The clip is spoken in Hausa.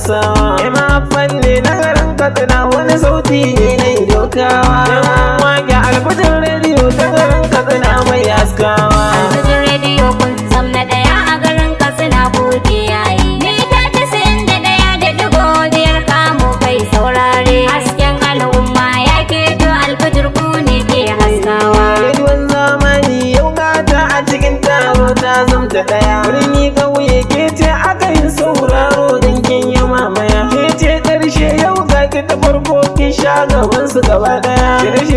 Gasawa. Ema fanne na garin Katsina, wani sauti ne na dokawa. Wake Alfijir Rediyo ta garin Katsina mai haskawa. Alfijir Rediyo, kun zam na ɗaya a garin Katsina, kuke yayi. Mita 91.5 kamo kai saurare. Hasken al'umma ya keto, Alfijir ku ne ke haskawa. Rediyon zamani yau gata a cikin taro ta zamta ɗaya. Birni, ƙauye, ke ce aka yi sauraro don kin yi mamaya. Ke ce ƙarshe, yau ga ki ta farko, ki sha gaban su gaba ɗaya. Shirye